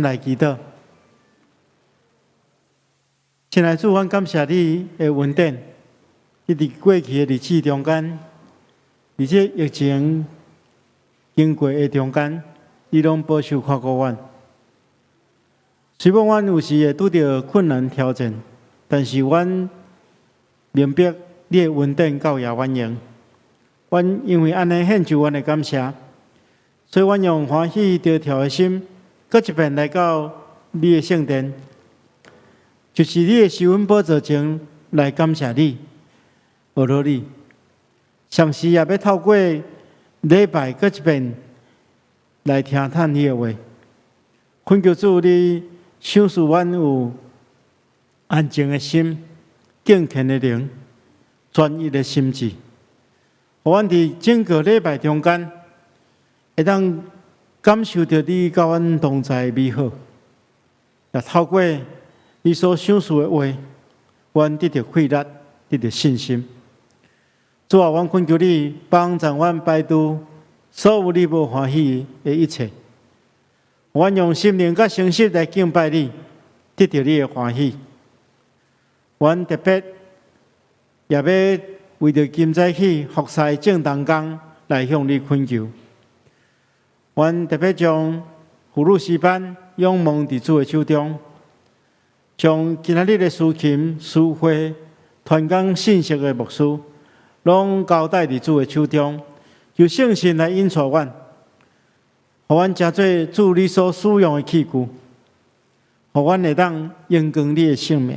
來祈禱。親愛主，阮感謝你的恩典，你佇過去的日子中間，佇這疫情經過的中間，你攏保守看顧阮。雖罔阮有時會拄著困難挑戰，但是阮明白你的恩典夠攑阮用。阮因為按呢獻上阮的感謝，所以阮用歡喜著跳的心，閣一遍來到你的聖殿，就是你的施恩寶座前來感謝你，學落你。同時也欲透過禮拜閣一遍來聽探你的話。懇求主你賞賜阮有安靜的心、敬虔的靈、專一的心志，予阮佇整個禮拜中間，會當感受著你佮阮同在的美好，也透過你所賞賜的話，阮得著氣力，得著信心。主啊，阮懇求你幫助阮排除所有你無歡喜的一切，阮用心靈佮誠實來敬拜你，得著你的歡喜。阮特別也欲為著今早起服侍眾同工來向你懇求。阮特別將葫蘆詩班仰望佇主的手中，將今仔日的司琴、司會、傳講信息的牧師，攏交代佇主的手中，求聖神來引導阮，予阮成做主你所使用的器具，予阮會當榮光你的聖名。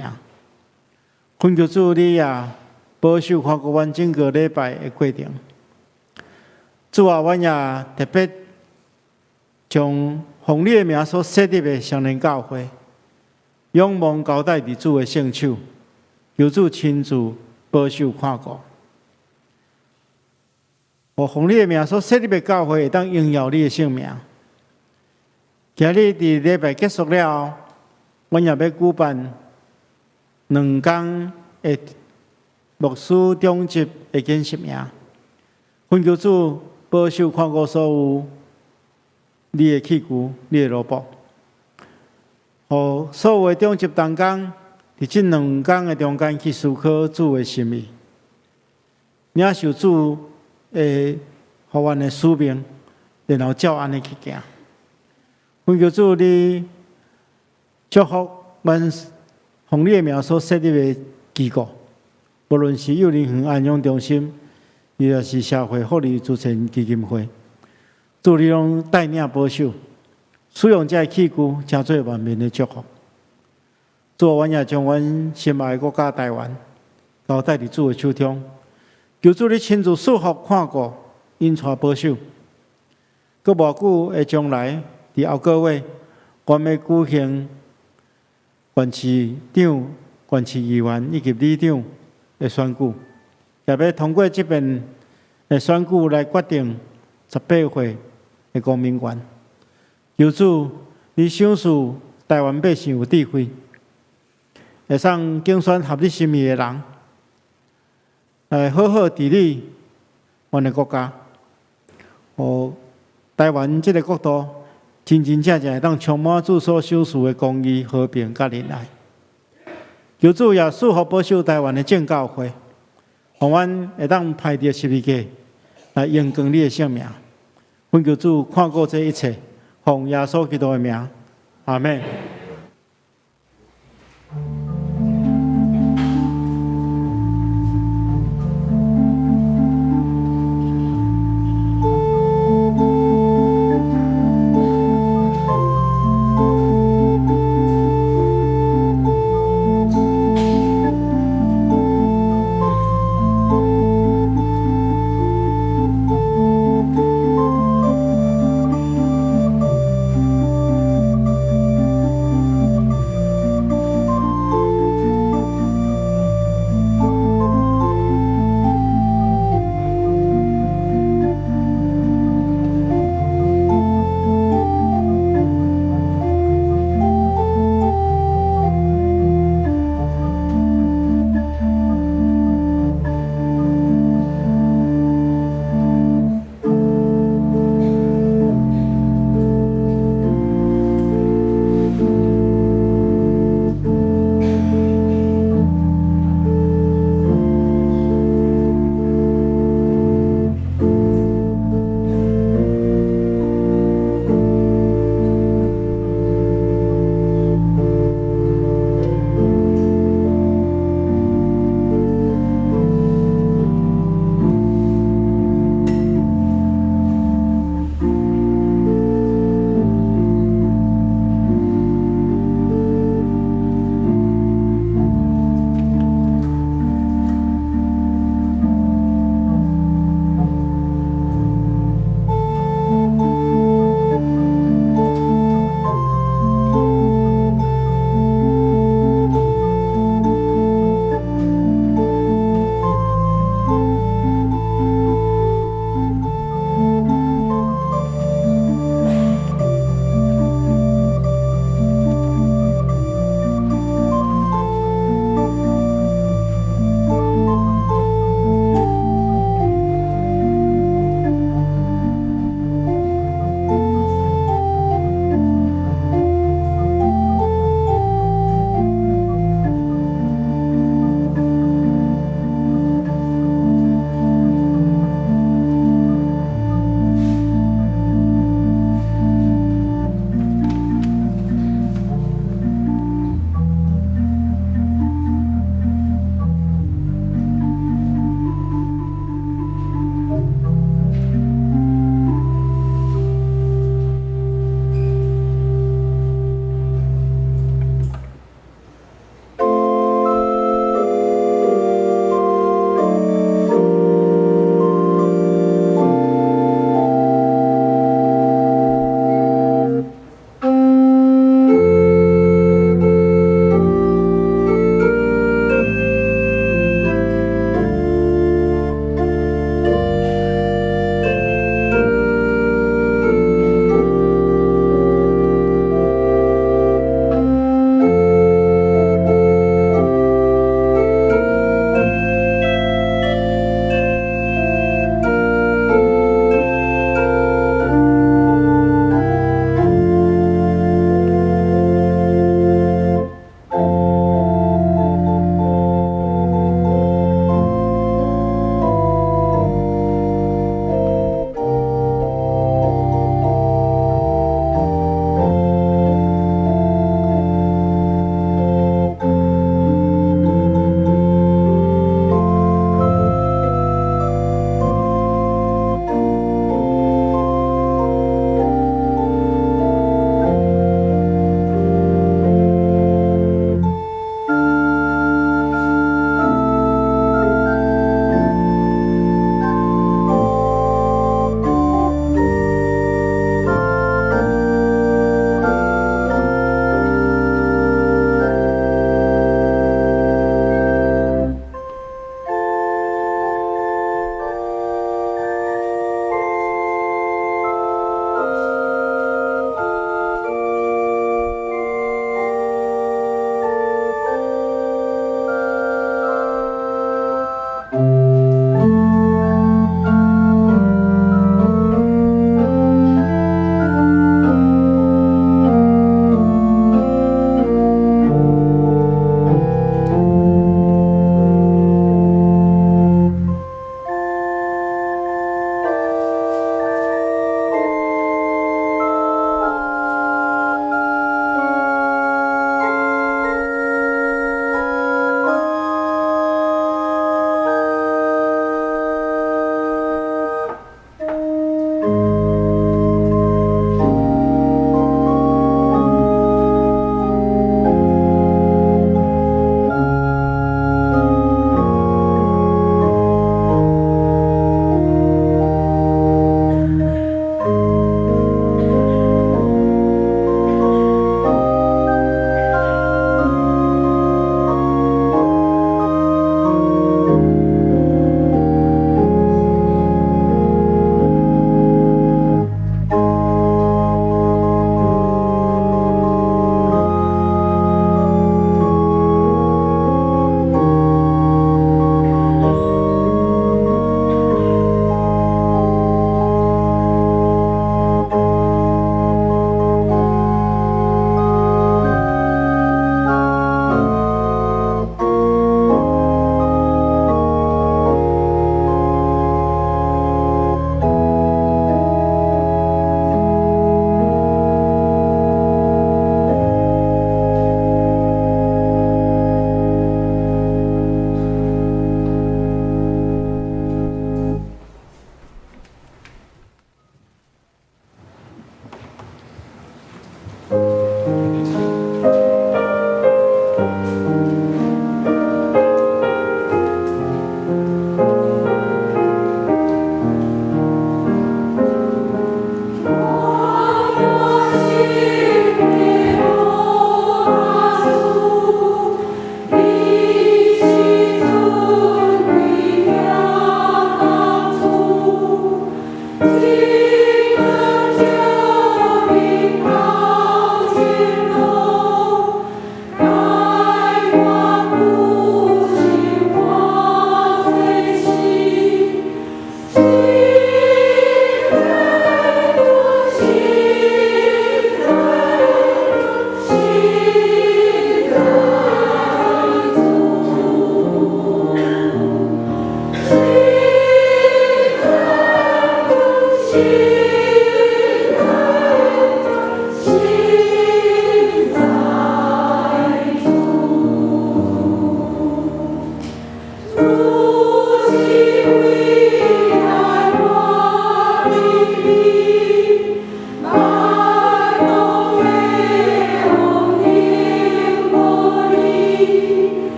懇求主你也保守看顧阮整個禮拜的過程。主啊，阮也特別將奉你的名所設立的雙連教會，仰望交代佇主的聖手，求主親自保守看顧。予奉你的名所設立的教會，會當榮耀你的聖名。今日佇禮拜結束了後，阮也欲舉辦2工的牧師長執的研習營。懇求主保守看顧所有你的器具、你的奴僕，予所有的長執同工佇這兩工的中間去思考主的心意，領受主的予阮的使命，然後照按呢去行。懇求主你祝福阮奉你的名所設立的機構，無論是幼兒園安養中心，抑或是社會福利慈善基金會，主你攏帶領保守，使用這个器具，成做萬民的祝福。主，阮也將阮心愛的國家台灣交代佇主的手中，求主你親自賜福看顧，引帶保守。閣無久的將來，佇後個月，阮欲舉行縣市長、縣市議員以及里長的選舉，也欲通過這遍的選舉來決定18歲的公民權。求主，你賞賜台灣百姓有智慧，會使揀選合你心意的人，來好好治理阮的國家，予台灣這个國度真真正正會當充滿主所賞賜的公義、和平佮仁愛。求主也賜福保守台灣的眾教會，予阮會當攀著十字架來榮光你的聖名。懇求主看顧這一切，奉耶穌基督的名，阿們。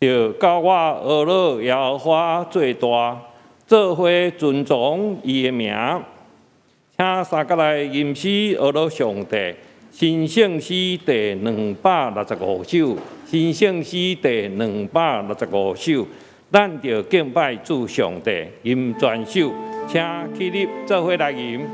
著佮我學樂耶和華做大，做伙尊崇伊的名。請三佮來吟詩學樂上帝，新聖詩第265首，新聖詩第265首，咱著敬拜主上帝，吟全首，請起立做伙來吟。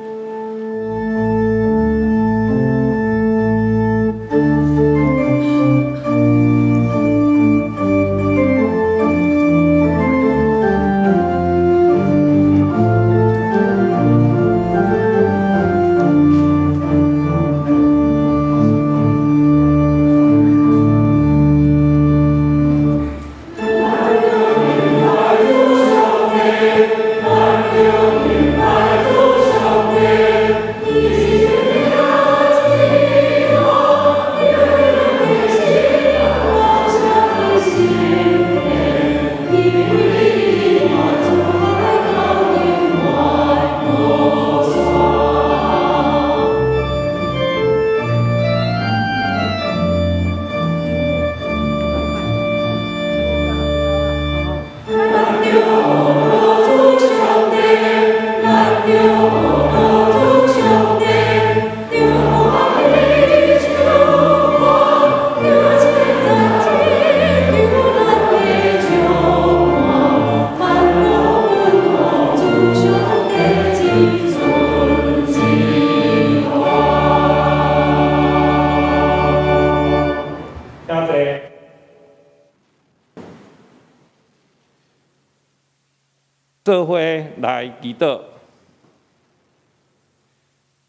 做伙來祈禱，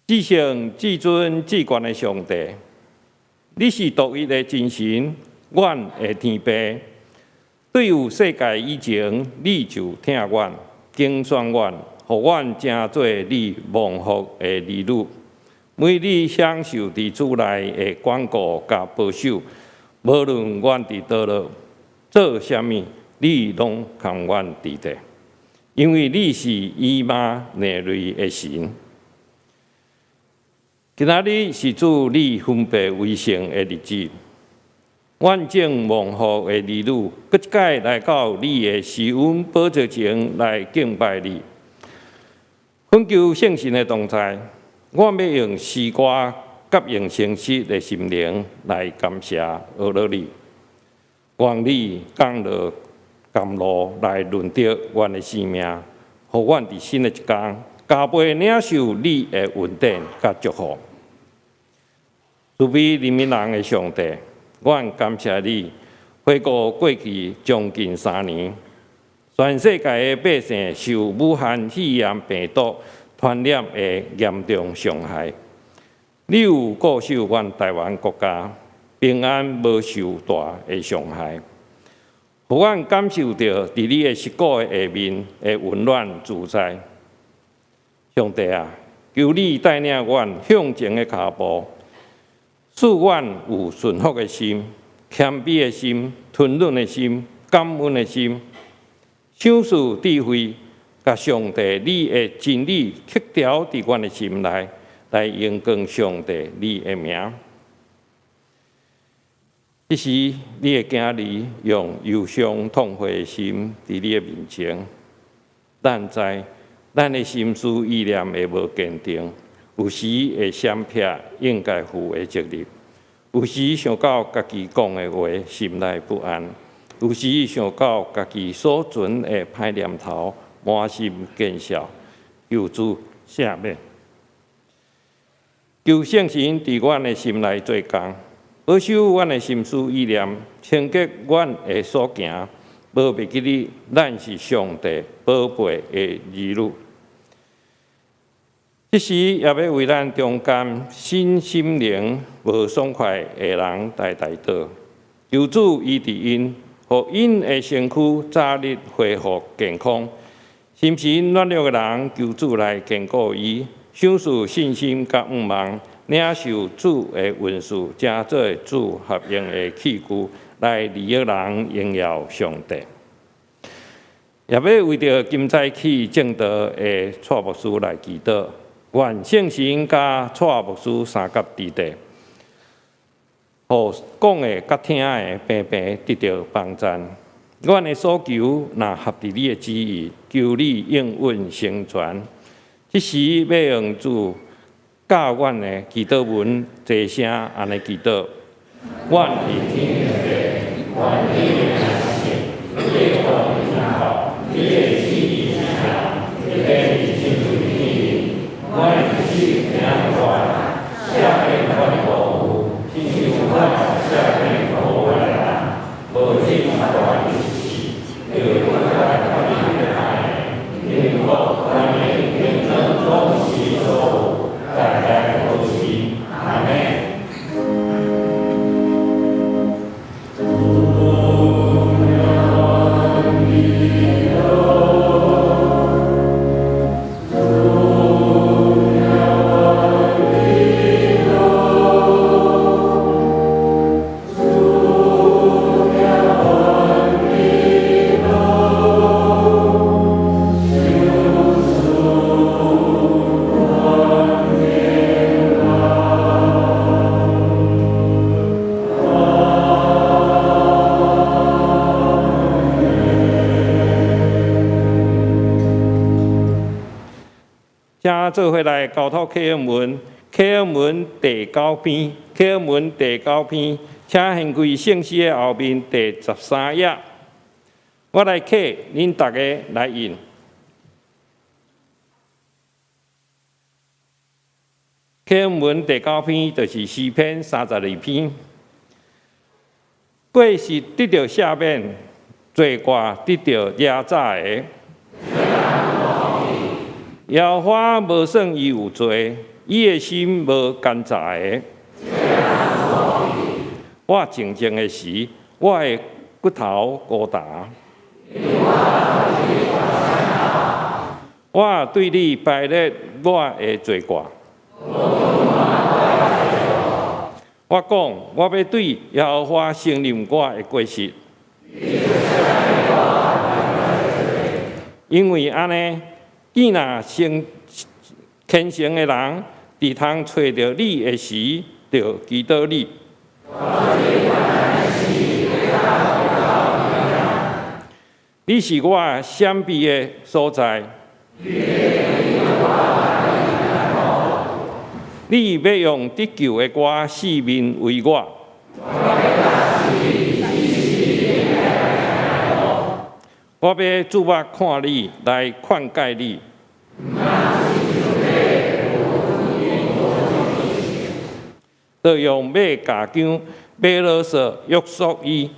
至聖、至尊、至懸的上帝，你是獨一的真神，阮的天父。對有世界以前，你就疼阮、揀選阮，予阮成做你蒙福的兒女。每日享受佇主內的管顧佮保守，無論阮佇佗落做啥物，你攏共阮佇咧。因為你是以馬內利的神。今仔日是主你分別為聖的日子，阮眾蒙福的兒女，閣一擺來到你的施恩寶座前來敬拜你，懇求聖神的同在。我欲用詩歌佮用誠實的心靈來感謝阿樂你，願你降落甘露來潤澤阮的生命，予阮佇新的一工加倍領受你的恩典佮祝福。慈悲憐憫人的上帝，阮感謝你，回顧過去將近3年，全世界的百姓受武漢肺炎病毒傳染的嚴重傷害，你有顧守阮台灣國家平安無受大的傷害，予阮感受著佇你的實骨的下面的溫暖自在。上帝啊，求你帶領阮向前的跤步，賜阮有順服的心、謙卑的心、吞忍的心、感恩的心，賞賜智慧，共上帝你的真理刻雕佇阮的心內，來榮光上帝你的名。彼時，你的囝兒用憂傷痛悔的心佇你的面前，咱知咱的心思意念會無堅定，有時會閃避應該負的責任，有時想到家己講的話，心內不安；有時想到家己所存的歹念頭，滿心見笑。求主赦免，求聖神佇阮的心內做工，保守阮的心思意念，清潔阮的所行，無袂記得咱是上帝寶貝的兒女。這時也欲為咱中間身心靈無爽快的人來代禱，求主醫治𪜶，予𪜶的身軀早日恢復健康。心神軟弱的人，求主來堅固伊，賞賜信心佮向望，領受主的恩賜，成做主合用的器具，來利益人，榮耀上帝。也欲為著今早起證道的蔡牧師來祈禱，願聖神佮蔡牧師相佮佇咧，予講的佮聽的平平得著幫贊。阮的所求若合佇你的旨意，求你應允成全。這時欲用主教阮的祈禱文，齊聲按呢祈禱。阮佇天的父，願你的名聖，你的國臨到，你的旨意行，天親像佇地，阮的食行過，赦免阮的過誤，親像阮赦免過阮的人，無進阮的試，救阮脫離歹的，因為國、權柄、榮耀攏是你所有，代代保持。阿們。請做伙來交託啟應文，啟應文第九篇，啟應文第九篇，請掀開聖詩的後面第13頁。我來啟，恁逐家來應。啟應文第九篇就是詩篇32篇。過失得著赦免，罪過得著遮蓋的。耶和華無算伊有罪，伊的心無奸詐的。我靜靜的時，我的骨頭孤單。我對你排列我的罪過。我講，我欲對耶和華承認我的過失。因為按呢，見若虔誠的人，佇通揣著你的時，就祈禱你。你是我閃避的所在。你欲用得救的歌四面圍我。我欲注目看你，來勸誡你。就用馬鉸鉗、馬勒索約束伊。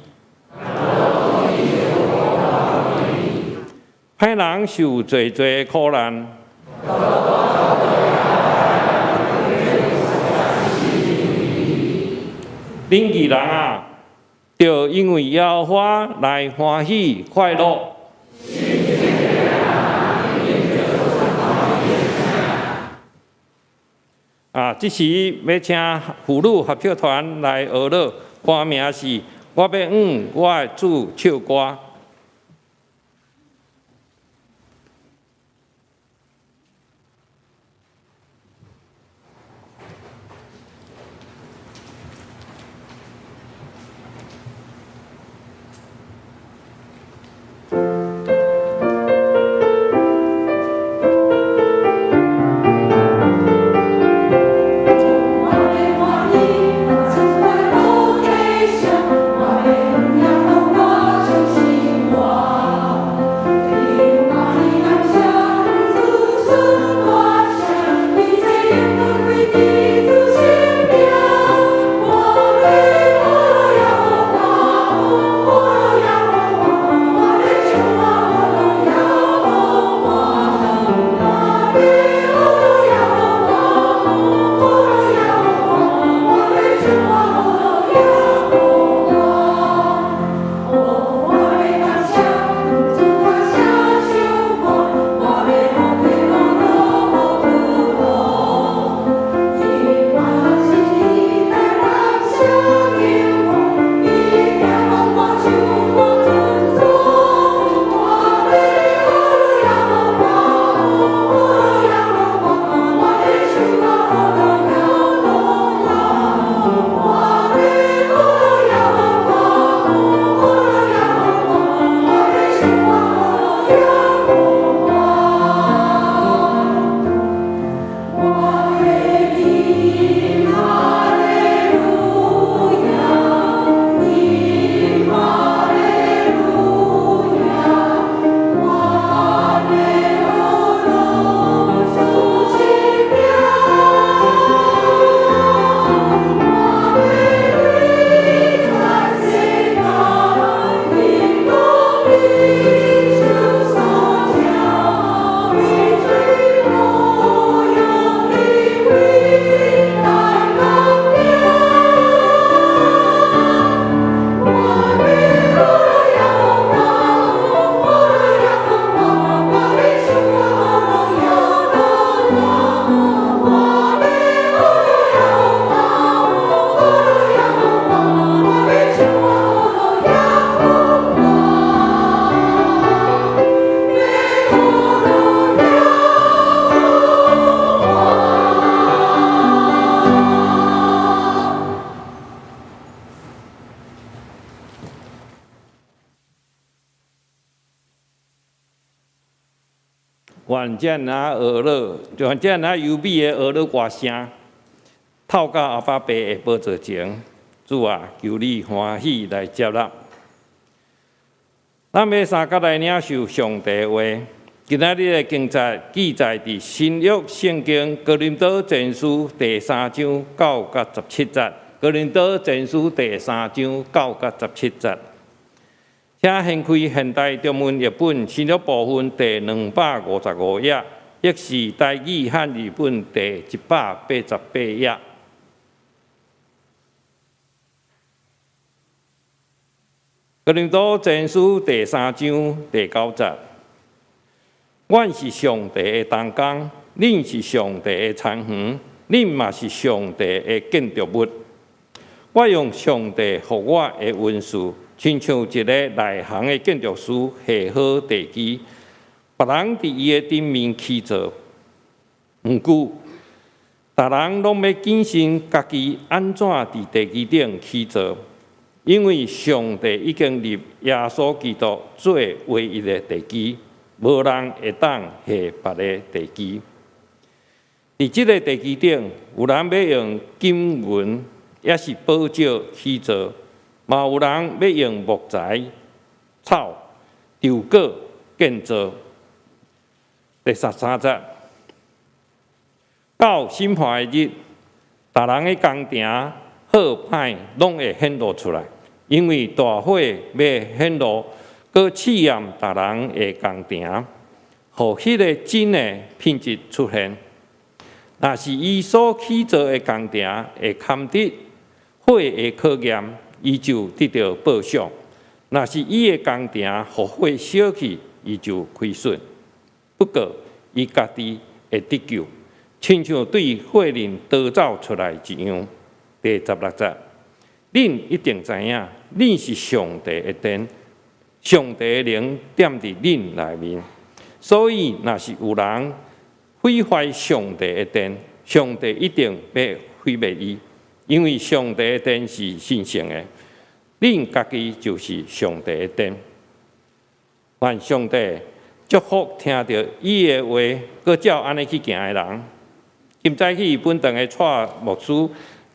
歹人受濟濟苦難。恁義人啊，著因為耶和華來歡喜快樂。啊！這時欲請婦女合唱團來學樂，歌名是《我欲向我的主唱歌》。我欲歡喜，主的寶血上，我欲向耶和華唱新歌。願這爾和樂，願這爾優美的和樂歌聲，透到阿爸父的寶座前，主啊，求你歡喜來接納。咱欲相佮來領受上帝話。今仔日的經節記載佇新約聖經哥林多前書第三章九佮十七節。哥林多前書第三章九佮十七節。請掀開現代中文譯本新約部分第255頁，抑是台語漢字本第188頁。哥林多前書第三章第九節。阮是上帝的同工，恁是上帝的田園，恁嘛是上帝的建築物。我用上帝予我的恩賜，親像一个內行的建築師下好地基，別人佇伊的頂面起造。毋過，逐人攏欲謹慎家己按怎佇地基頂起造，因為上帝已經立耶穌基督做唯一的地基。無人會當下別个地基。佇這个地基頂，有人欲用金銀，抑是寶石起造，嘛有人欲用木材、草、稻果建造。第十三節，到審判的日，逐人的工程好歹攏會顯露出來，因為大火欲顯露。閣試驗逐人的工程，予彼个真的品質出現。若是伊所起造的工程會堪得火的考驗，伊就得著報賞；若是伊的工程予火燒去，伊就虧損。不過，伊家己會得救，親像對火裡逃走出來一樣。第十六節，恁一定知影，恁是上帝的殿。上帝的靈踮佇恁內面，所以若是有人毀壞上帝的殿，上帝一定欲毀滅伊，因為上帝的殿是神聖的，恁家己就是上帝的殿。願上帝祝福聽著伊的話，閣照按呢去行的人。今早起本堂的蔡牧師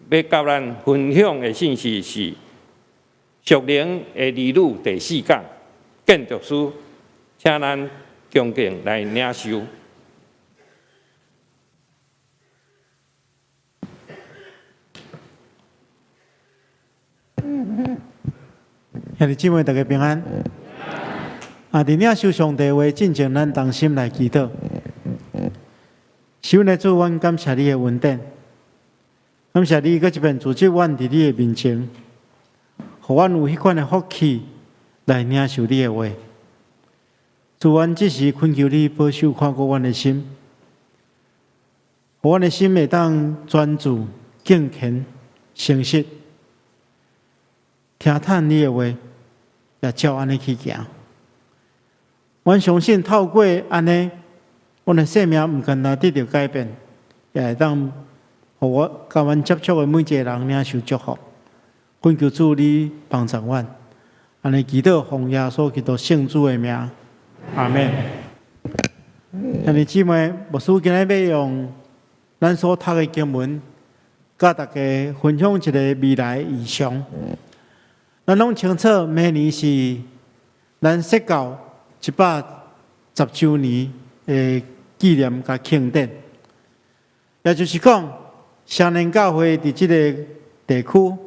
欲佮咱分享的信息是屬靈的兒女第四講。建築師，請咱恭敬來領受。兄弟姊妹，大家平安。啊，佇領受上帝話進前，咱同心來祈禱。是阮的主，阮感謝你的恩典，感謝你閣一遍組織阮佇你的面前，予阮有彼款的福氣來領受你的話。主，阮這時懇求你保守看顧阮的心，予阮的心會當專注、敬虔、誠實，聽迵你的話，也照按呢去行。阮相信透過按呢，阮的生命毋干焦得著改變，也會當予我佮阮接觸的每一个人領受祝福。懇求主你幫助阮，按呢祈禱奉耶穌基督聖子的名，阿們。兄弟姊妹，牧師今日欲用咱所讀的經文，佮大家分享一个未來異象。咱攏清楚，明年是咱設教110週年的紀念佮慶典，也就是講，雙連教會佇這个地區，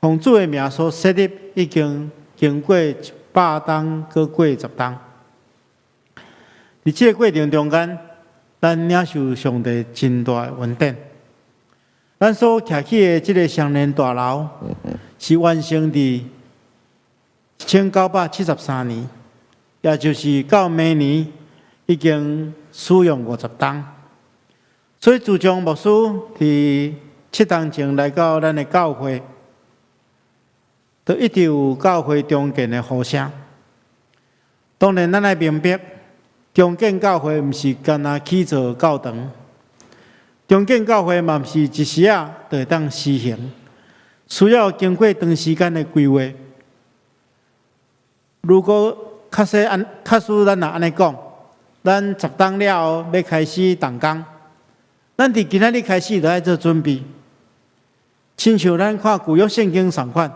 奉主的名所設立，已經經過100冬，閣過10冬。佇這个過程中間，咱領受上帝真大的恩典。咱所徛起的這个雙連大樓，是完成佇1973年，也就是到明年已經使用50冬。所以自從牧師佇7冬前來到咱的教會，就一直有教會重建的呼聲。當然，咱愛明白，重建教會毋是干焦起造教堂，重建教會嘛毋是一時仔就會當實行，需要經過長時間的規劃。如果確實按，確實咱若按呢講，咱10冬了後欲開始動工，咱佇今仔日開始就愛做準備。親像咱看舊約聖經仝款，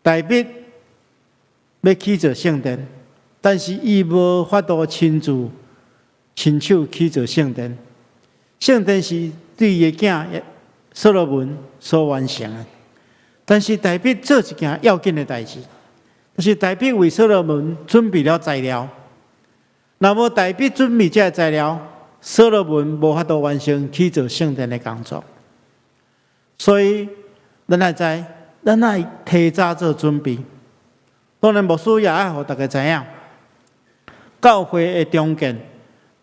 大衛欲起造聖殿，但是伊無法度親自親手起造聖殿。聖殿是對伊的囝所羅門所完成的。但是大衛做一件要緊的代誌，就是大衛為所羅門準備了材料。若無大衛準備這个材料，所羅門無法度完成起造聖殿的工作。所以，咱愛知，咱愛提早做準備。當然，牧師也愛予大家知影，教會的重建，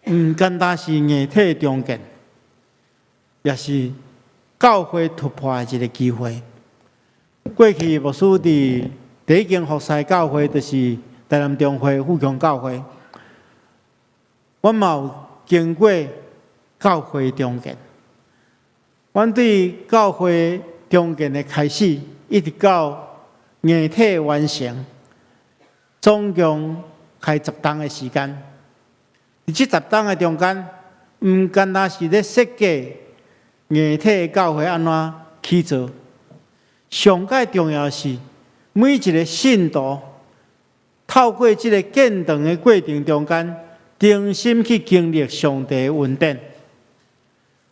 毋單單是硬體的重建，也是教會突破的一个機會。過去牧師佇第一間服侍教會，就是台南中會富強教會。阮嘛有經過教會重建，阮對教會重建的開始，一直到硬體完成，總共開10冬的時間。佇這十冬的中間，毋單單是咧設計硬體教會按怎起造，上蓋重要是每一个信徒透過這个建堂的過程中間，重新去經歷上帝的恩典。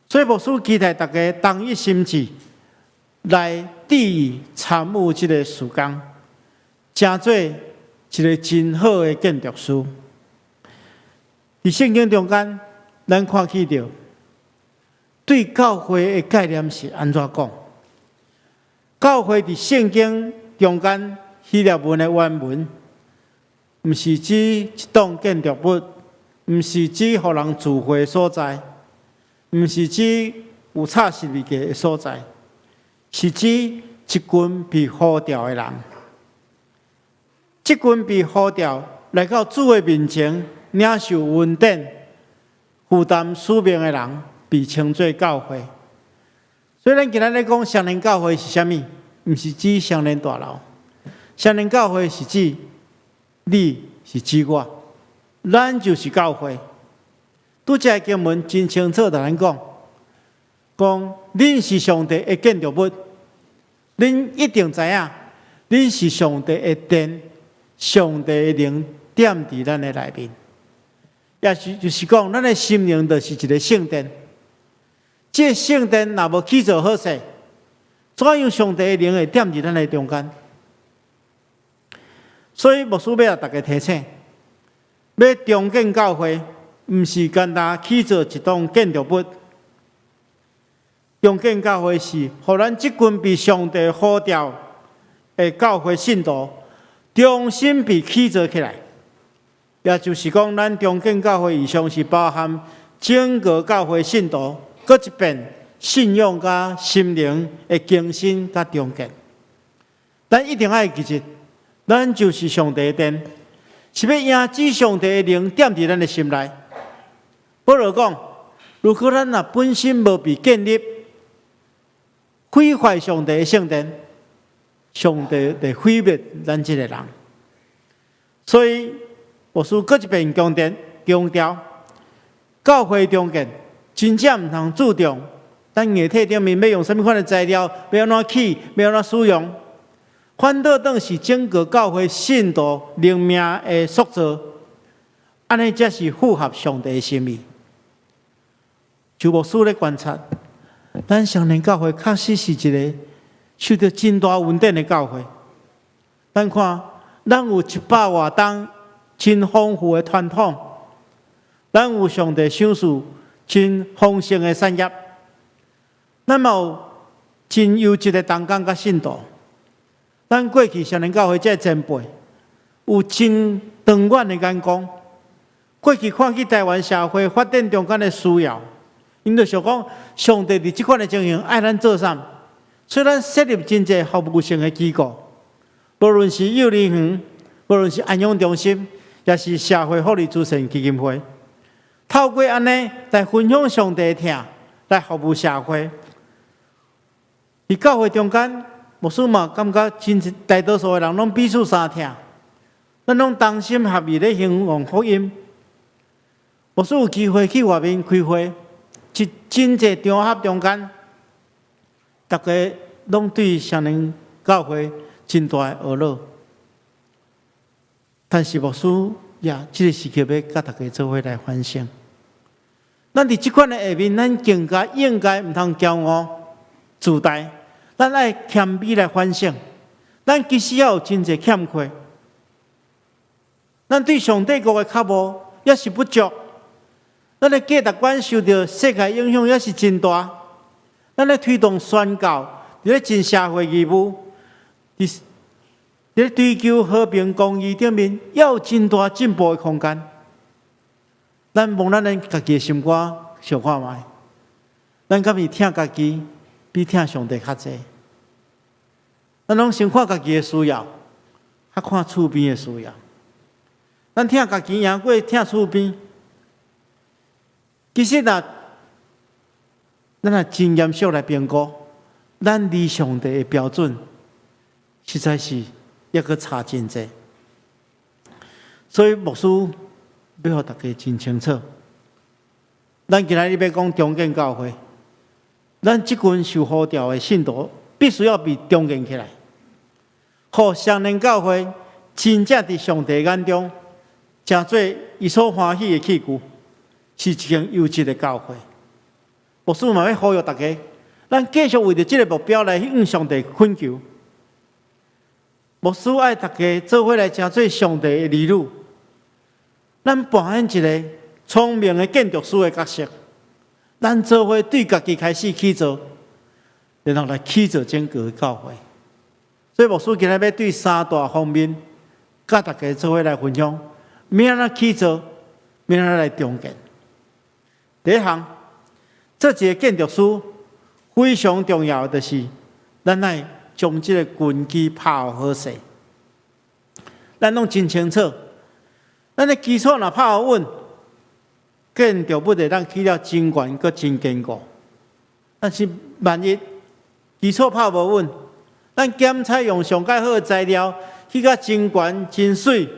所以牧師期待大家同一心志來致意參與這个事工，成做一个真好的建築師。佇聖經中間，咱看見著對教會的概念是按怎講？教會佇聖經中間希臘文的原文，毋是指一棟建築物，毋是指予人聚會的所在，毋是指有插十字架的所在，是指一群被呼召的人。這群被呼召來到主的面前，領受恩典、負擔使命的人，被稱做教會。所以，咱今仔日講雙連教會是啥物？毋是指雙連大樓，雙連教會是指你，是指我，咱就是教會。拄才經文真清楚，佇咱講，講恁是上帝的建築物，恁一定知影，恁是上帝的殿，上帝的靈踮佇咱的內面。也是就是講，咱的心靈就是一个聖殿。這个聖殿若無起造好勢，怎樣上帝的靈會踮佇咱的中間？所以牧師欲共大家提醒，欲重建教會，毋是干焦起造一棟建築物。重建教會是，予咱這群被上帝呼召的教會信徒，重新被起造起來。也就是講，咱重建教會異象是包含整個教會信徒，閣一遍信仰佮心靈的更新佮重建。咱一定愛記得，咱就是上帝的殿，是欲迎接上帝的靈踮佇咱的心內。保羅講，如果咱若本身無被建立，毀壞上帝的聖殿，上帝會毀滅咱這个人。所以，牧師閣一遍強調強調，教會重建真正毋通注重咱硬體頂面欲用啥物款的材料，欲按怎起，欲按怎使用，反倒當是整個教會信徒靈命的塑造，按呢才是符合上帝的心意。就牧師咧觀察，咱雙連教會確實是一个受著真大恩典的教會。咱看，咱有100外冬真豐富的傳統，咱有上帝賞賜真豐盛的產業，咱嘛有真優質的同工佮信徒。咱過去雙連教會這个前輩有真長遠的眼光，過去看見台灣社會發展中間的需要，𪜶就想講，上帝佇這款的情形愛咱做啥？所以咱設立真濟服務性的機構，無論是幼兒園，無論是安養中心，抑是社會福利慈善基金會，透過按呢來分享上帝的疼，來服務社會。佇教會中間，牧師嘛感覺真大多數的人攏彼此相疼，咱攏同心合意咧興旺福音。牧師有機會去外面開會，佇真濟場合中間，逐家攏對雙連教會真大的懊惱。但是牧師也這个時刻欲佮大家做伙來反省。咱佇這款的下面，咱更加應該毋通驕傲自大，咱愛謙卑來反省。咱其實也有真濟欠缺，咱對上帝國的渴慕也是不足。咱的價值觀受著世界影響也是真大。咱咧推動宣教，佇咧盡社會義務，佇咧追求和平公義頂面，也有真大進步的空間。咱摸咱的家己的心肝，想看覓？咱敢是疼家己比疼上帝較濟？咱攏先看家己的需要，較看厝邊的需要。咱疼家己贏過疼厝邊。其實若咱若真嚴肅來評估，咱離上帝的標準，實在是猶閣差真濟。所以牧師欲予大家真清楚，咱今仔日欲講重建教會，咱這群受呼召的信徒，必須要被重建起來，予雙連教會真正佇上帝眼中，成做伊所歡喜的器具，是一間優質的教會。牧師嘛欲呼籲大家，咱繼續為著這个目標來向上帝懇求。牧師愛大家做伙來成做上帝的兒女，咱扮演一个聰明的建築師的角色，咱做伙對家己開始起造，然後來起造整個教會。所以牧師今仔日欲對三大方面，佮大家做伙來分享，欲按怎起造，欲按怎來重建。第一項，做一个建築師非常重要的就是，咱愛將這个根基拍好勢。咱攏真清楚，咱的基礎若拍無穩，建築物會當起了真懸閣真堅固。但是萬一基礎拍無穩，咱兼採用上蓋好的材料，起甲真懸真媠，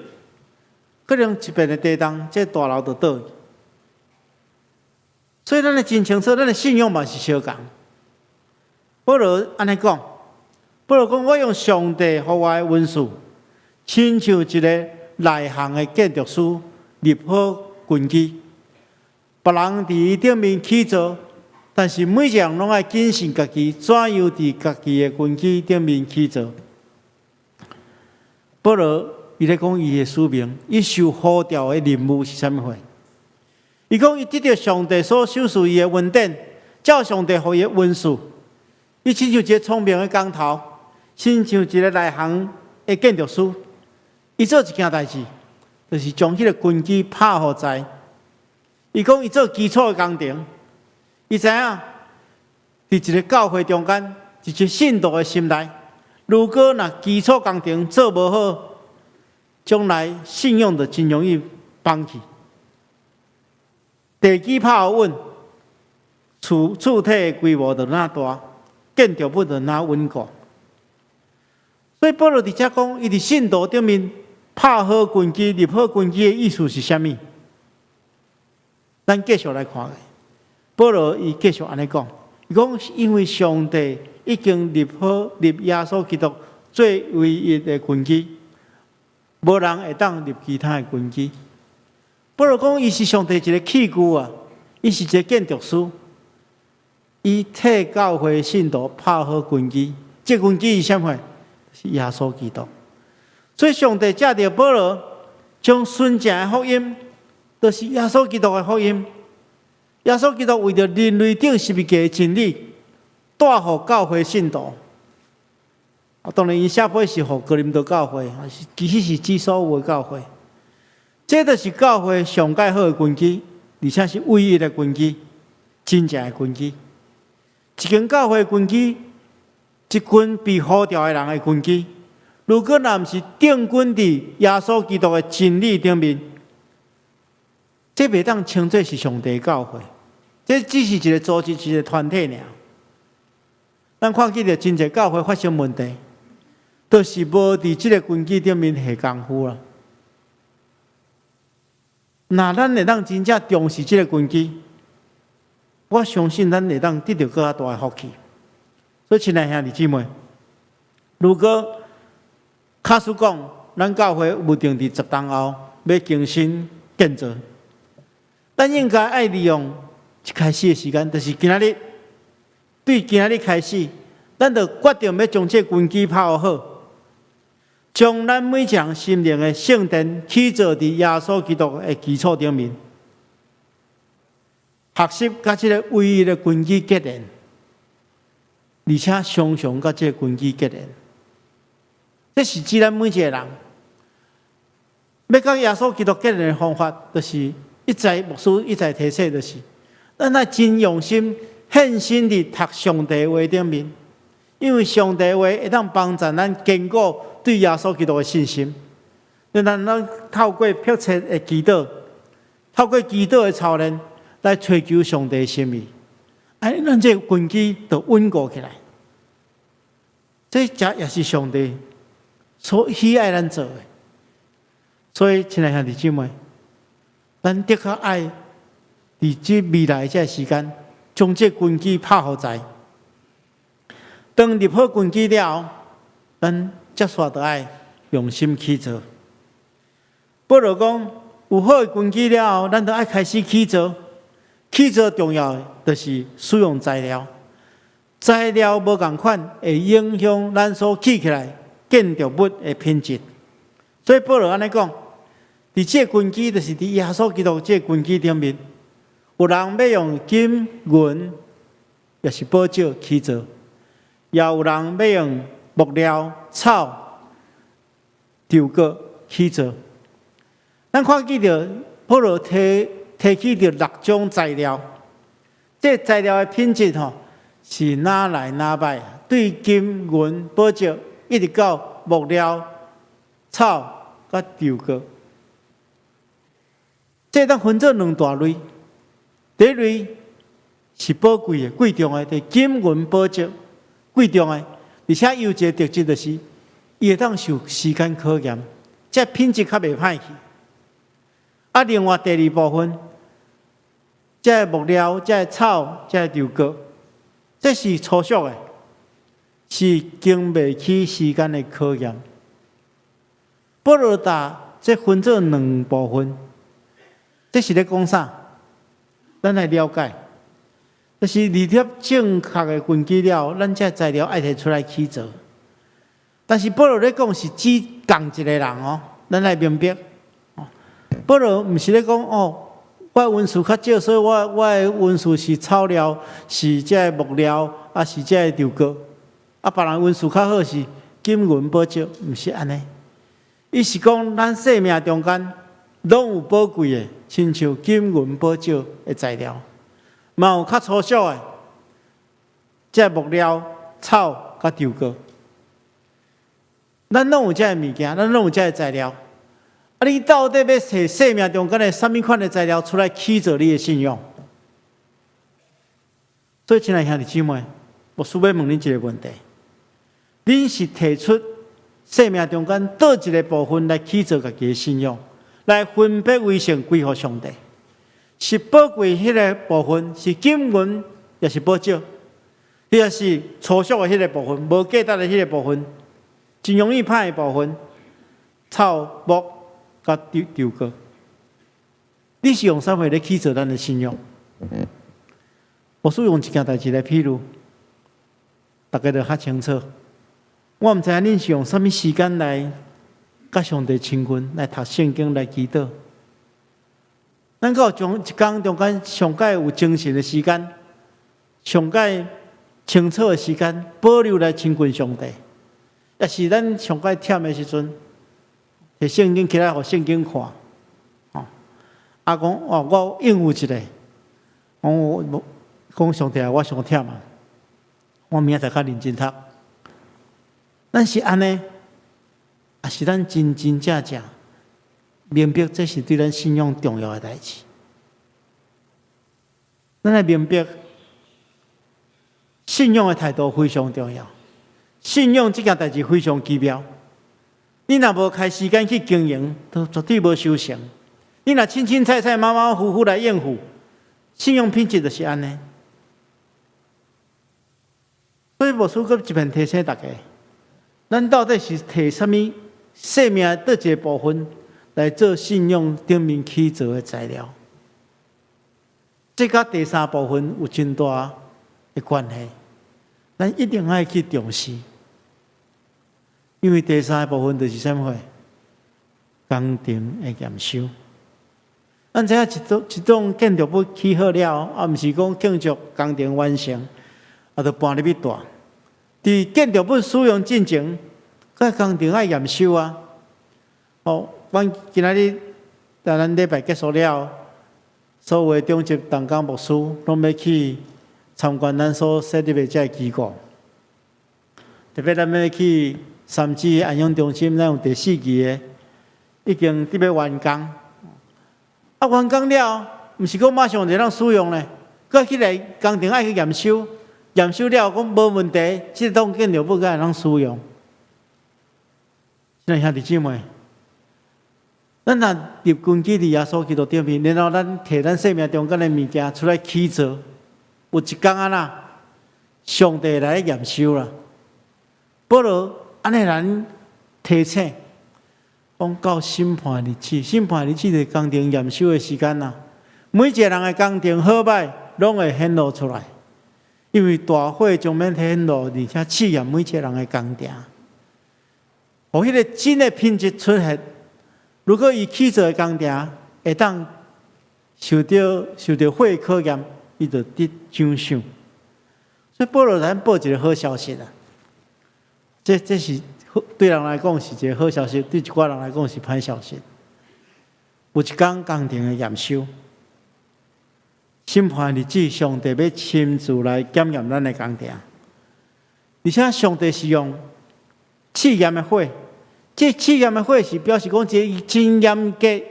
可能一遍的地動，這大樓就倒。所以咱會真清楚，咱的信仰嘛是相仝。保羅按呢講，保羅講我用上帝予我的恩賜，親像一个內行的建築師立好根基，別人佇伊頂面起造，但是每一個人攏愛謹慎家己，怎樣佇家己的根基頂面起造。保羅伊咧講伊的使命，伊受呼召的任務是啥物貨？伊講伊得著上帝所賞賜伊的恩典，照上帝予伊的恩賜，伊親像一个聰明的工頭，親像一个內行的建築師。伊做一件代誌，就是將彼个根基拍予在。伊講伊做基礎的工程，伊知影，佇一个教會中間，一個信徒的心內，如果若基礎工程做無好，將來信仰就真容易崩去。地基拍無穩，厝體的規模就若大，建築物就若穩固。所以保羅佇遮講，伊佇信徒頂面拍好根基、立好根基的意思是啥物？咱繼續來看。保羅伊繼續按呢講，伊講因為上帝已經立好立耶穌基督做唯一的根基，無人會當立其他的根基。保羅講，伊是上帝一个器具啊，伊是一个建築師，伊替教會信徒拍好根基。這根基是啥物？是耶穌基督。所以上帝藉著保羅，將純正的福音，就是耶穌基督的福音。耶穌基督為著人類釘十字架的真理，帶予教會信徒。啊，當然，伊寫批是予哥林多教會，其實是指所有的教會。這就是教會上蓋好的根基，而且是唯一的根基，真正的根基。一間教會根基，一群被呼召的人的根基，如果若毋是定根佇耶穌基督的真理頂面，這袂當稱做是上帝教會，這只是一个組織、一个團體爾。咱看見著真濟教會發生問題，就是無佇這个根基頂面下功夫啦。若咱會當真正重視這個根基，我相信咱會當得著閣較大的福氣。所以，親愛兄弟姊妹，如果假使講咱教會有定佇10冬後欲更新建造，咱應該愛利用一開始的時間，就是今仔日，對今仔日開始，咱就決定欲將這根基拍好，將咱每一人心靈的聖殿起造佇耶穌基督的基礎頂面，學習佮這個唯一的根基結連，而且常常佮這個根基結連。這是指咱每一個人欲佮耶穌基督結連的方法，就是一再牧師一再提醒，就是咱愛真用心獻身佇讀上帝話頂面，因為上帝話會當幫助咱堅固對耶穌基督的信心。咱透過迫切的祈禱，透過祈禱的操練，來揣求上帝的心意，按呢咱這個根基就穩固起來。這才也是上帝所喜愛咱做的。所以，親愛兄弟姊妹，咱的確愛佇這未來這個時間，將這根基拍予在。當立好根基了後，咱接續就愛用心去做。保羅講，有好的根基了後，咱就愛開始起造。起造重要的就是使用材料，材料無仝款，會影響咱所起起來建築物的品質。所以保羅按呢講，佇這個根基，就是佇耶穌基督這個根基頂面，有人欲用金銀，抑是寶石起造，也有人欲用木料、草、稻谷起造。咱看見著保羅提起著六種材料，這材料的品質吼是哪來哪歹？對金銀寶石，一直到木料、草佮稻谷，這當分做兩大類。第一類是寶貴的、貴重的，就是金銀寶石貴重的，而且伊有一個特質，就是伊會當受時間考驗，這品質較袂歹去。啊，另外第二部分，這個木料、這個草、這個稻谷，這是粗俗的，是經袂起時間的考驗。保羅把這分做兩部分，這是咧講啥？咱來了解，就是立了正確的根基了，咱這材料愛提出來起造。但是保羅咧講是指仝一个人哦，咱來明白。保羅毋是咧講哦，我文書較少，所以我的文書是草料，是這個木料，啊是這個稻谷。啊，別人文書較好是金銀寶石，毋是按呢。伊是講咱生命中間攏有寶貴的，親像金銀寶石的材料，嘛有較粗俗的，這個木料、草佮稻谷。咱攏有這个物件，咱攏有這个材料。啊！你到底欲提生命中間的啥物款的材料出來起造你的信仰？所以，親愛兄弟姊妹，牧師欲問恁一個問題：恁是提出生命中間佗一个部分來起造家己的信仰，來分別為聖歸予上帝？是寶貴彼个部分，是金銀，抑是寶石？抑是粗俗的彼个部分，無價值的彼個部分，真容易歹的部分，草木佮稻谷，你是用啥物來起造咱的信仰？牧師用一件代誌來譬喻，大家就較清楚。我毋知影恁是用啥物時間來佮上帝親近，來讀聖經，來祈禱。咱閣有將一工中間上蓋有精神的時間，上蓋清楚的時間，保留來親近上帝。抑是咱上蓋忝的時陣，提聖經起來，予聖經看，吼，啊講哦，我應付一下，講我講上帝啊，我傷忝啊，我明仔載較認真讀。咱是按呢，抑是咱真真正正明白這是對咱信仰重要的代誌？咱愛明白，信仰的態度非常重要。信仰這件代誌非常奇妙。你若無開時間去經營，都絕對無收成。你你若凊凊彩彩、馬馬虎虎來應付，信用品質就是按呢。所以牧師閣一遍提醒大家，咱到底是提啥物生命佗一个部分來做信用頂面起造的材料？這佮第三部分有真大的關係，咱一定愛去重視，因為第三部分就是啥物貨？工程的驗收。咱知影一棟一棟建築物起好了，啊，毋是講建築工程完成，啊，就搬入去蹛。佇建築物使用進前，這工程愛驗收啊。哦，阮今仔日，等咱禮拜結束了，所有的長執同工牧師攏欲去參觀咱所設立的這个機構。特別咱欲去三芝安養中心，咱有第四期的已經佇欲完工。啊，完工了，毋是講馬上就通使用咧，閣起來工程愛去驗收，驗收了講無問題，這棟建築物才會當使用。親愛兄弟姊妹，咱若立根基佇耶穌基督頂面，然後咱提咱生命中間的物件出來起造，有一工按怎，上帝來驗收啦。保羅按呢咱提醒，講到審判日子，審判日子就是工程驗收的時間啦。每一個人的工程好䆀，攏會顯露出來，因為大火將欲顯露，而且試驗每一個人的工程，予彼個真的品質出現。如果伊起造的工程會當受著火考驗，伊就得獎賞。所以保羅咱報一個好消息啦，這是好對人來講是一個好消息，對一寡人來講是歹消息。有一工工程的驗收，審判日子，上帝欲親自來檢驗咱的工程，而且上帝是用試驗的火。這試驗的火是表示講一個真嚴格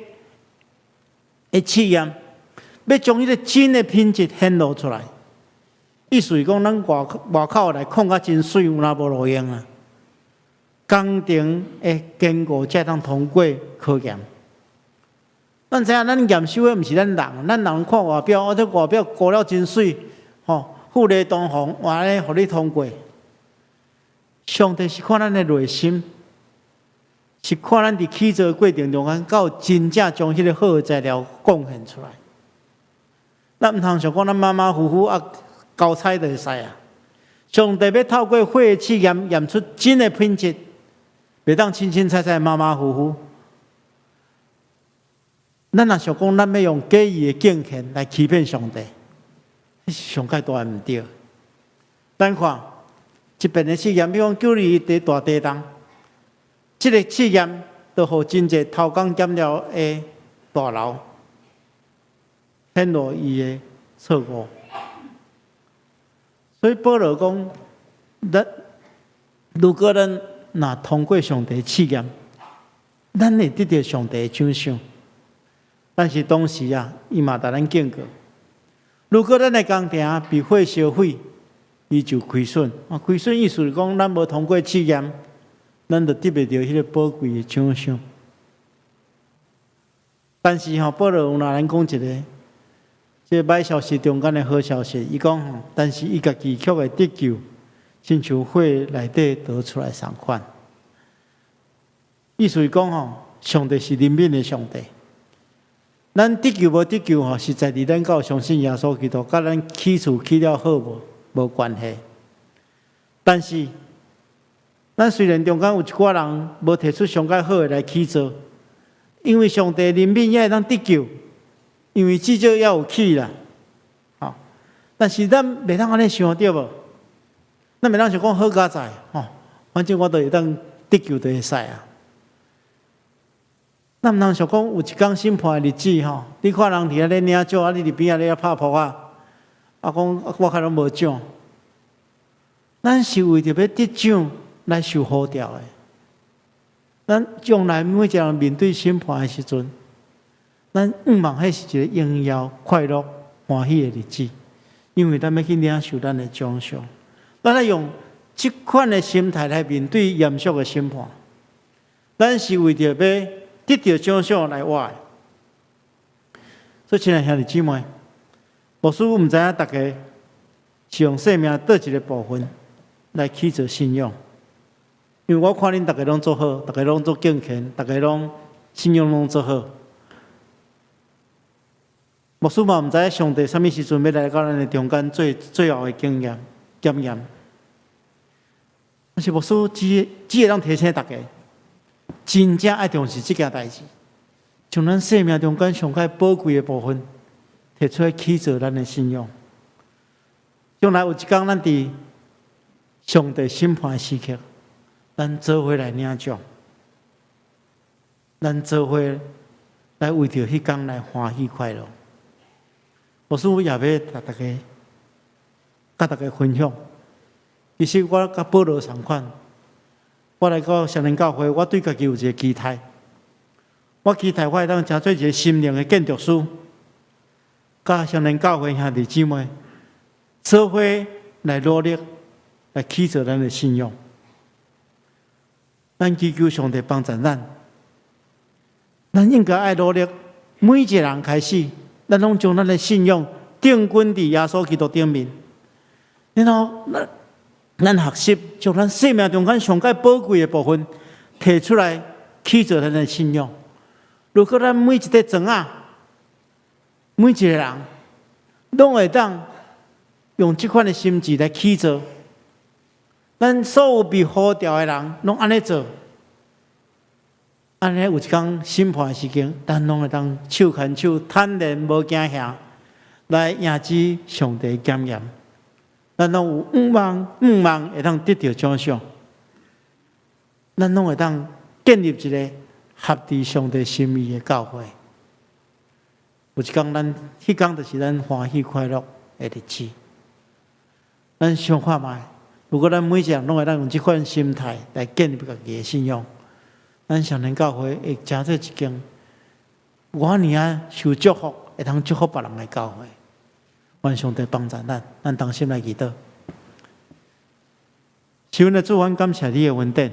的試驗，欲將彼個真的品質顯露出來。意思是講，咱外口來看甲真媠，有哪無路用啊？工程的堅固才當通過考驗。咱知影，咱驗收的毋是咱人，咱人看外表，哦，這外表糊了真媠，吼，富麗堂皇，哇咧，予你通過。上帝是看咱的內心。是看咱佇起造過程中間，敢有真正將彼個好的材料貢獻出來。咱毋通想講咱馬馬虎虎啊，交差就會使啊。上帝欲透過火試驗，驗出真的品質，袂當凊凊彩彩、馬馬虎虎。咱若想講，咱欲用假意的敬獻來欺騙上帝，彼是上蓋大的毋對。咱看一遍的試驗，比如講九二一大地震。這個試驗都予真濟偷工減料的大樓顯露伊的錯誤。所以保羅講，咱如果咱若通過上帝試驗，咱會得著上帝的獎賞。但是同時啊，伊嘛共咱警告：如果咱的工程被火燒毀，伊就虧損。啊，虧損意思是講，咱無通過試驗，咱就得袂著彼個寶貴的獎賞。但是吼，保羅有若咱講一個，這個歹消息中間的好消息，伊講吼，但是伊家己卻會得救，親像火內底逃出來仝款。意思是講吼，上帝是憐憫的上帝。咱得救無得救吼，實在佇咱敢有相信耶穌基督，佮咱起厝起了好無無關係。但是，咱雖然中間有一寡人無提出上蓋好的來起造，因為上帝憐憫也會當得救，因為至少猶有起啦。吼，但是咱袂當按呢想對無？咱袂當想講好佳哉吼，反正我都會當得救就會使啊。咱毋通想講有一工審判的日子吼，你看人佇遐咧領獎，啊你佇邊仔咧拍撲仔，啊講我較攏無獎。咱是為著欲得獎來受呼召的。咱將來每一個人面對審判的時陣，咱向望彼是一個榮耀、快樂、歡喜的日子，因為咱欲去領受咱的獎賞。咱愛用這款的心態來面對嚴肅的審判。咱是為著欲得著獎賞來活的。所以，親愛兄弟姊妹，牧師毋知影大家是用生命佗一个部分來去做信仰，因為我看恁逐家攏足好，逐家攏足敬虔，逐家攏信仰攏足好。牧師嘛毋知上帝啥物時陣欲來到咱的中間做最後的經驗檢驗，但是牧師只會當提醒大家，真正愛重視這件代誌，將咱生命中間上較寶貴的部分提出來去做咱的信仰。將來有一工，咱佇上帝審判的時刻，咱做伙來領獎，咱做伙來為著彼工來歡喜快樂。牧師也欲佮大家分享。其實我佮保羅仝款，我來到雙連教會，我對家己有一个期待。我期待我會當成做一个心靈的建築師，佮雙連教會兄弟姊妹做伙來努力來去做咱的信仰。咱祈求上帝幫助咱，咱應該愛努力，每一个人開始。咱攏將咱的信仰定根佇耶穌基督頂面，然後咱學習將咱生命中間上蓋寶貴的部分提出來去做咱的信仰。如果咱每一塊磚仔，每一个人攏會當用這款的心志來去做，咱所有被呼召的人攏按呢做。按呢有一工審判的時間，咱攏會當手牽手，坦然無驚嚇來迎接上帝檢驗。咱攏有向望，向望會當得著獎賞。咱攏會當建立一个合佇上帝心意的教會。有一工，咱彼工就是咱歡喜快樂的日子。咱想看覓，如果咱每一个人攏會當用這款心態來建立家己的信仰。咱雙連教會會成做一間偌爾仔受祝福，會當祝福別人的教會。願上帝幫助咱，咱同心來祈禱。是阮的主，阮感謝你的恩典，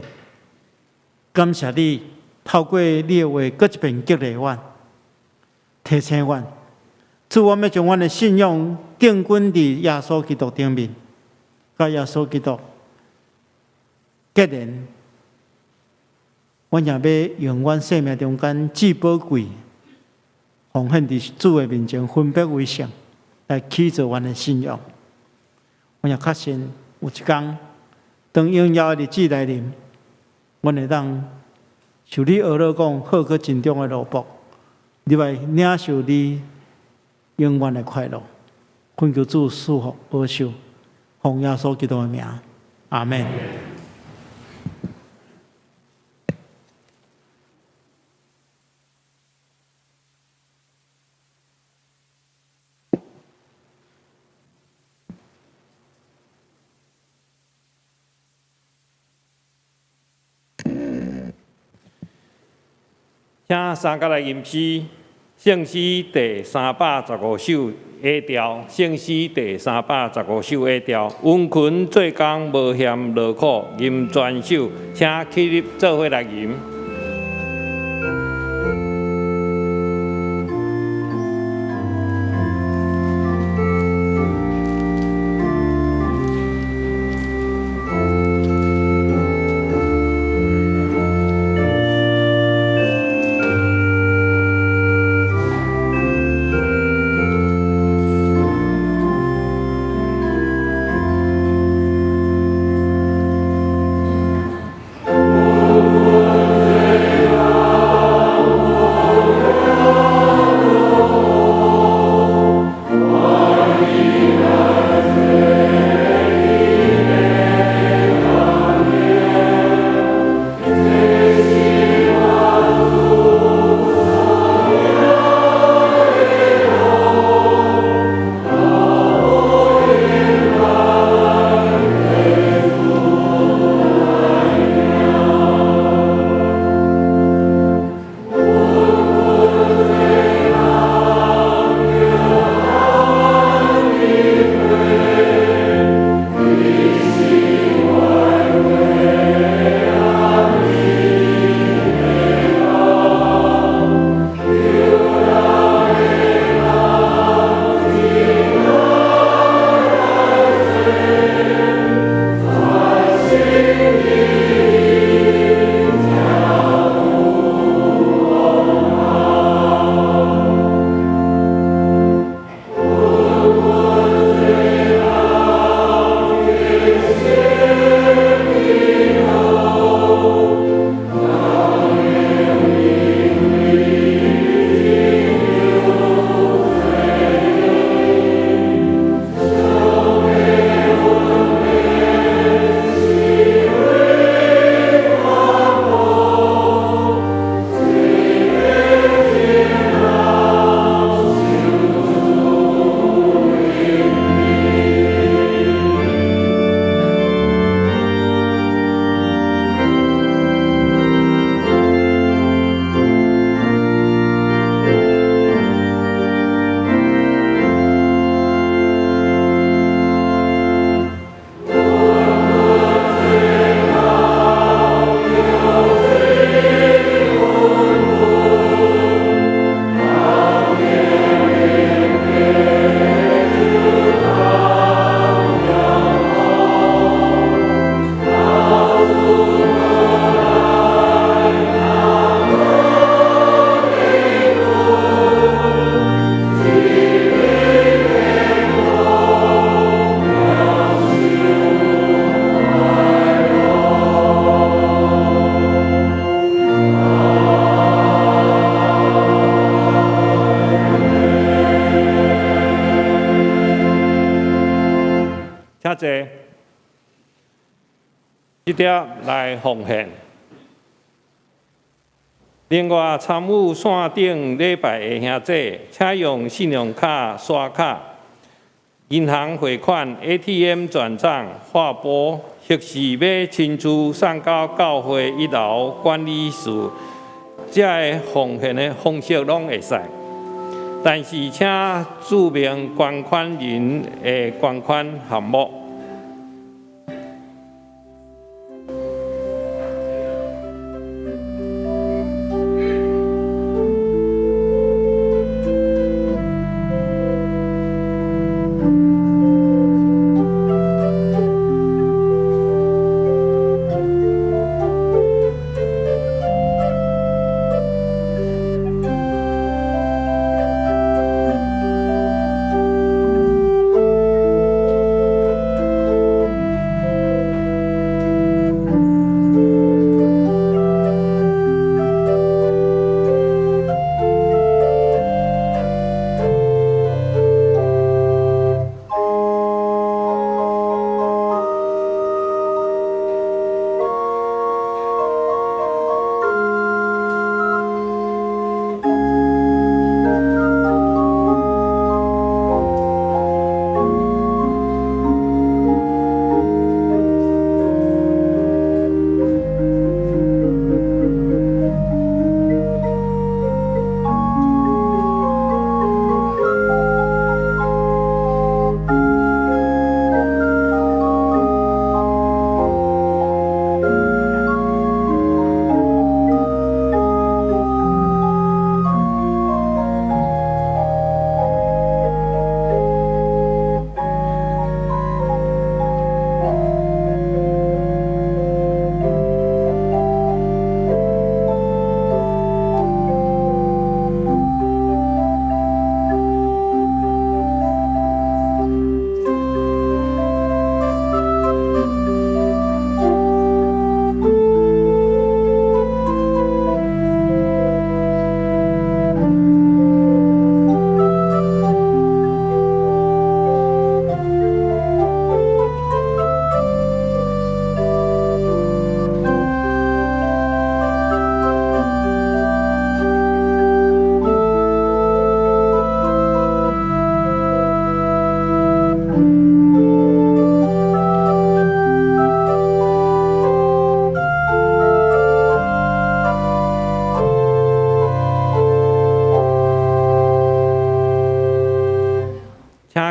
感謝你透過你的話，閣一遍激勵阮，提醒阮。主，阮欲將阮的信仰定根佇耶穌基督頂面，佮耶穌基督結連。阮也欲用阮生命中間至寶貴，奉獻佇主的面前，分別為聖，來去做阮的信仰。阮也確信有一工，當榮耀的日子來臨，阮會當像你呵咾講，好閣珍重的奴僕，入來領受你永遠的快樂。懇求主賜福保守，奉耶穌基督的名，阿們。請三角來吟詩，聖詩第315首下調，聖詩第315首下調，殷勤做工無嫌勞苦，吟全首，請起立做伙來吟。直接來奉獻。另外，參與線頂禮拜的兄弟，請用信用卡刷卡、銀行匯款、ATM 轉帳、劃撥，或是欲親自送到教會一樓管理處，這个奉獻的方式攏會使。但是，請註明捐款人的捐款項目。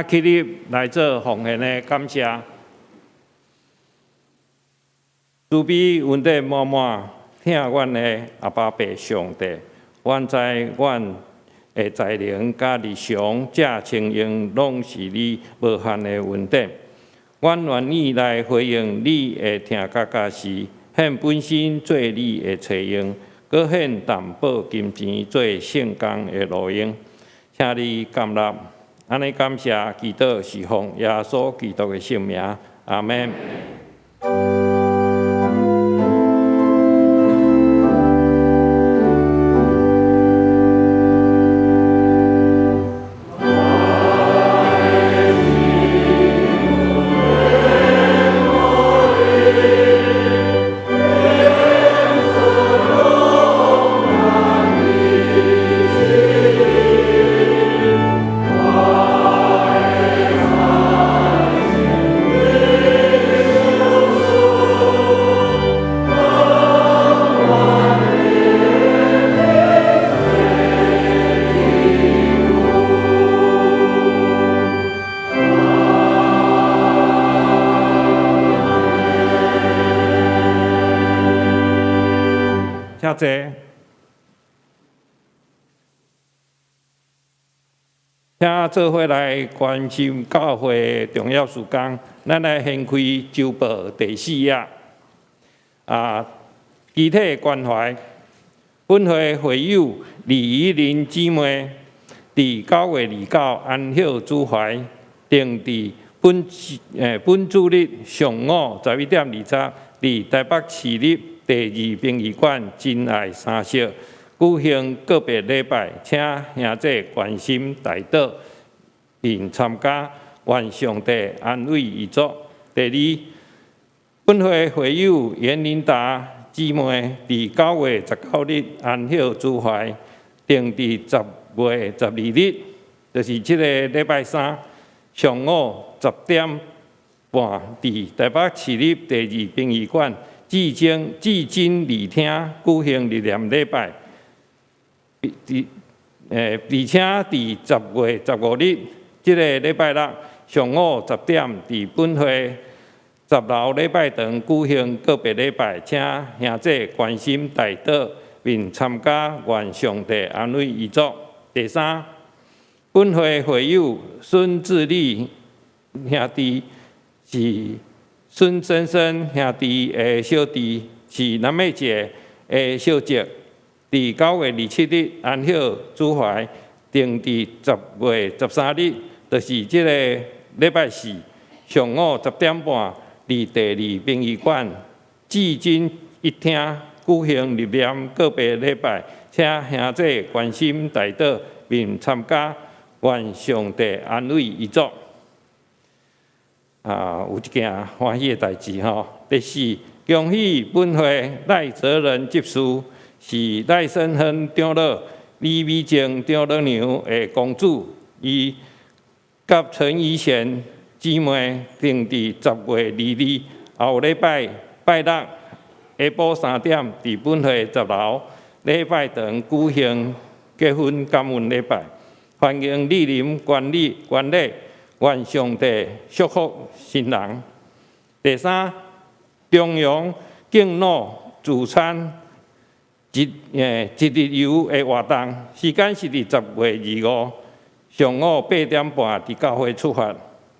請起立來做奉獻的感謝。慈悲恩典滿滿，疼阮的阿爸父上帝，阮知阮的才能佮日常遮清用，攏是你無限的恩典。阮願意來回應你的疼佮教示，獻本身做你的冊用，閣獻淡薄金錢做聖工的路用，請你甘納。按呢感謝祈禱是奉耶穌基督的聖名，阿們。請坐。請做伙來關心教會重要事工，咱來掀開週報第四頁。肢體關懷，本會會友李怡玲姊妹，佇9月29安息主懷，定佇本主日上午11點20，佇台北市立第二殯儀館真愛三室舉行告別禮拜，請兄弟關心代禱並參加，願上帝安慰遺族。第二，本會會友嚴琳達姊妹佇9月19日安息主懷，定佇10月12日，就是這個禮拜三上午10點半，佇台北市立第二殯儀館至真至真禮廳舉行入殮禮拜。而且佇10月15日，這個禮拜六上午十點，佇本會十樓禮拜堂舉行告別禮拜，請兄弟關心代禱，並參加，願上帝安慰遺族。第三，本會會友孫志立兄弟是孫先生兄弟的小弟，是南美姐的小姐。佇9月27日安息主懷，定佇10月13日，就是這個禮拜四上午10點半，佇第二殯儀館至真一廳舉行入殮告別禮拜，請兄弟關心代禱，並參加，願上帝安慰遺族。啊，有一件歡喜的代誌吼。第四，恭喜本會賴澤仁執事是賴聲亨長老、李美靜長老娘的公子，伊佮陳怡賢姊妹定佇10月22後禮拜拜六下晡3點，佇本會十樓禮拜堂舉行結婚感恩禮拜，歡迎蒞臨觀禮觀禮，願上帝祝福新人。第三，中陽敬老助餐一日遊的活動，時間是佇10月25上午8點半佇教會出發，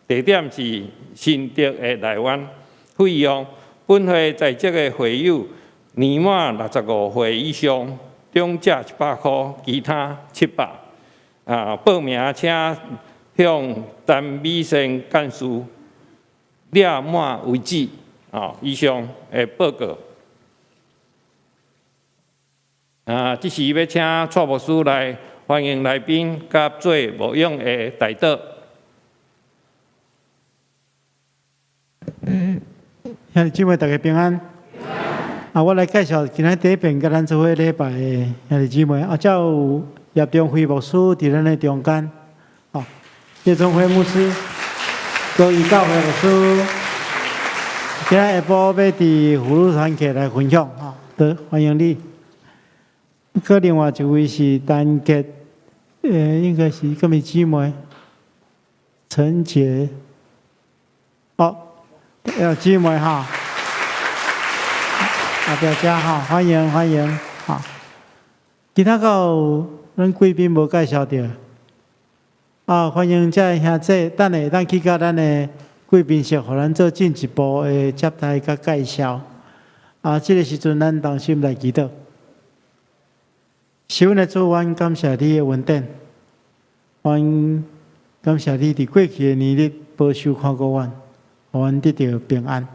地點是新竹的內灣。費用，本會在職的會友年滿65歲以上，長者100箍，其他700。啊，報名請向陳美仙幹事掠滿為止。啊，以上的報告。啊，這時欲請蔡牧師來歡迎來賓，佮做牧養的代禱。兄弟姊妹，大家平安。啊，我來介紹今仔第一遍佮咱做伙禮拜的兄弟姊妹。啊，遮有葉中輝牧師佇咱的中間。哦，葉中輝牧師，高義教會牧師，今仔下晡欲佇福祿團契來分享。吼，好，歡迎你。閣另外一位是陳傑，應該是啥物姊妹？陳傑，哦，姊妹哈，啊，表姐哈，歡迎歡迎，哈。其他閣有咱貴賓無介紹著，啊，歡迎遮的兄弟，等下會當去佮咱的貴賓室，予咱做進一步的接待佮介紹。啊，這個時陣咱同心來祈禱。是阮的主，阮感謝你的恩典，阮感謝你佇過去的年日保守看顧阮，予阮得著平安。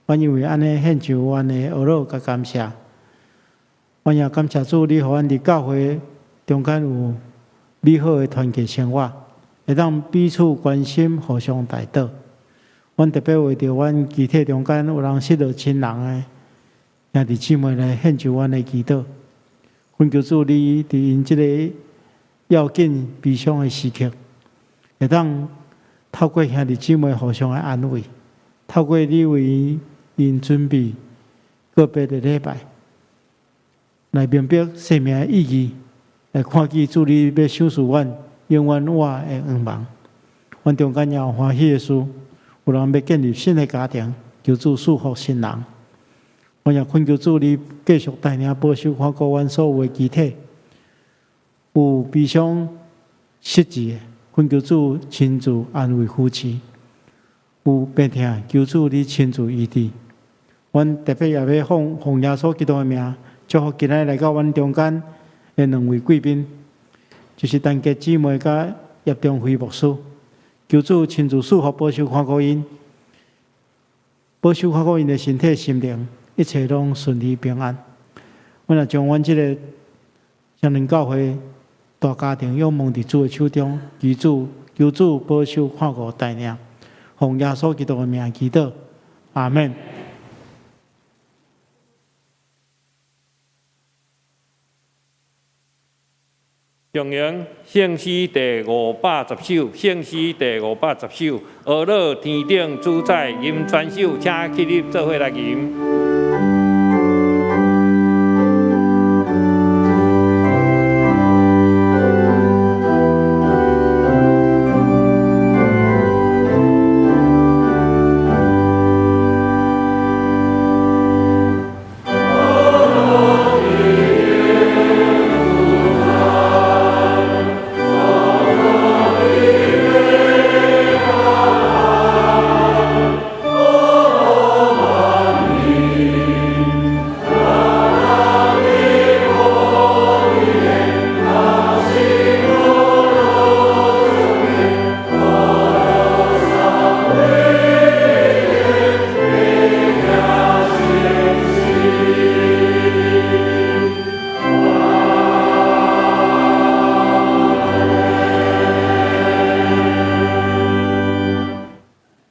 阮因為按呢獻上阮的呵咾佮感謝。阮也感謝主，你予阮佇教會中間有美好的團契生活，會當彼此關心、互相代禱。阮特別為著阮肢體中間有人失落親人的兄弟姊妹來獻上阮的祈禱。懇求主，你佇𪜶這个要緊悲傷的時刻，會當透過兄弟姊妹互相的安慰，透過你為𪜶準備告別的禮拜，來明白生命的意義，來看見主你欲賞賜阮永遠活的願望。阮中間也有歡喜的事，有人欲建立新的家庭，求主賜福新人。阮也懇求主，你繼續帶領保守看顧阮所有的肢體，有悲傷失志的，懇求主親自安慰扶持；有病痛，求主你親自醫治。阮特別也欲奉奉耶穌基督的名，祝福今仔日來到阮中間的兩位貴賓，就是陳傑姊妹佮葉中輝牧師。求主親自賜福保守看顧𪜶，保守看顧𪜶的身體心靈，一切攏順利平安。阮也將阮這个雙靈教會大家庭仰望佇主的手中，求主求主保守看顧帶領，奉耶穌基督的名祈禱，阿門。頌揚聖詩第510首，聖詩第510首，呵咾天頂主宰吟全首，請起立做伙來吟。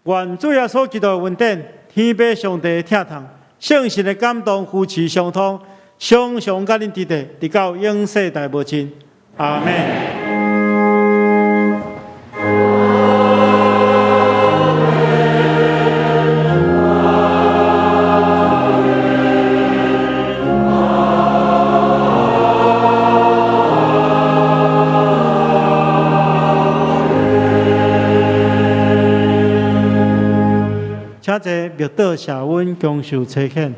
願主耶穌基督的恩典、天父上帝的疼痛、聖神的感動、扶持相通，常常佮恁佇佇，直到永世代無盡。阿們。請坐默禱謝阮恭受差遣。